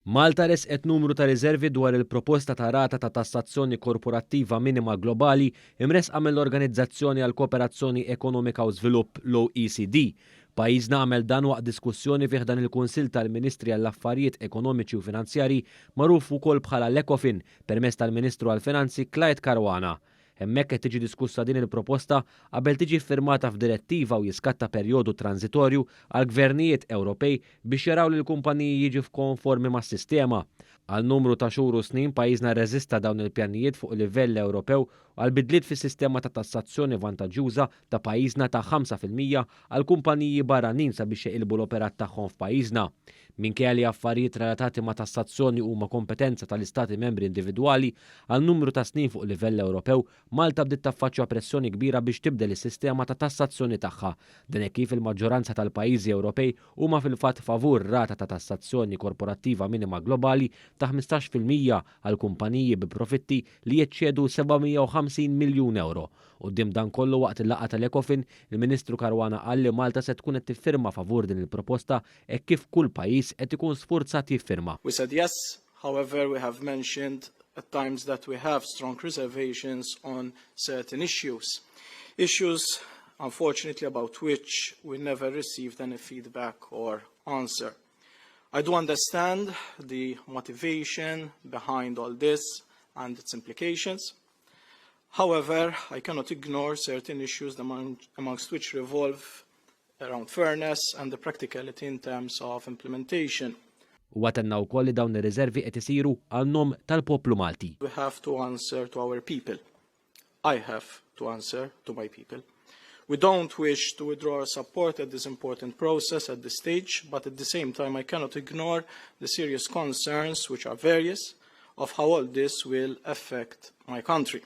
Malta resqet numru ta' riżervi dwar il-proposta ta' rata ta' tassazzjoni korporattiva minima globali imressqa mill-Organizzazzjoni għall-Kooperazzjoni Ekonomika u Żvilupp, l-OECD. Pajjiżna għamel dan waqt diskussjoni fi ħdan il-Kunsill tal-Ministri għall-Affarijiet Ekonomiċi u Finanzjarji magħruf ukoll bħala l-ECOFIN permezz tal-Ministru għall-Finanzi Clyde Caruana. Hemmhekk qed tiġi diskussa din il-proposta qabel tiġi ffirmata f'direttiva u jiskatta perjodu tranżitorju għall-gvernijiet Ewropej biex jaraw li l-kumpaniji jiġu f'konformi mas-sistema. Għal numru ta' xhur u snin pajjiżna rreżista dawn il-pjanijiet fuq livell Ewropew għal bidliet fis-sistema ta' tassazzjoni vantaġġjuża ta' pajjiżna ta' 5% għal kumpaniji barranin sabiex jeqilbu l-operat tagħhom f'pajjiżna. Minkejja li affarijiet relatati ma' tassazzjoni huma kompetenza tal-Istati Membri individwali, għal numru ta' snin fuq livell Ewropew, Malta bdiet taffaċċja pressjoni kbira biex tibdel is-sistema ta' tassazzjoni tagħha. Dan hekk kif il-maġġoranza tal-pajjiżi Ewropej huma fil-fatt favur rata ta' tassazzjoni korporattiva minima globali ta' 15% għal kumpaniji bi profitti li jeċċedu 750 miljun ewro. Quddiem dan kollu waqt il-laqgħa tal-Ecofin, il-Ministru Caruana qal li Malta se tkun qed tiffirma favur din il-proposta hekk kif kull pajjiż qed ikun sfurzat jiffirma. We said yes, however we have mentioned at times that we have strong reservations on certain issues. Issues, unfortunately, about which we never received any feedback or answer. I do understand the motivation behind all this and its implications. However, I cannot ignore certain issues amongst which revolve around fairness and the practicality in terms of implementation. Huwa tenna wkoll li dawn ir-riservi qed isiru għan-nom tal-poplu Malti. We have to answer to our people. I have to answer to my people. We don't wish to withdraw our support at this important process at this stage, but at the same time I cannot ignore the serious concerns, which are various, of how all this will affect my country.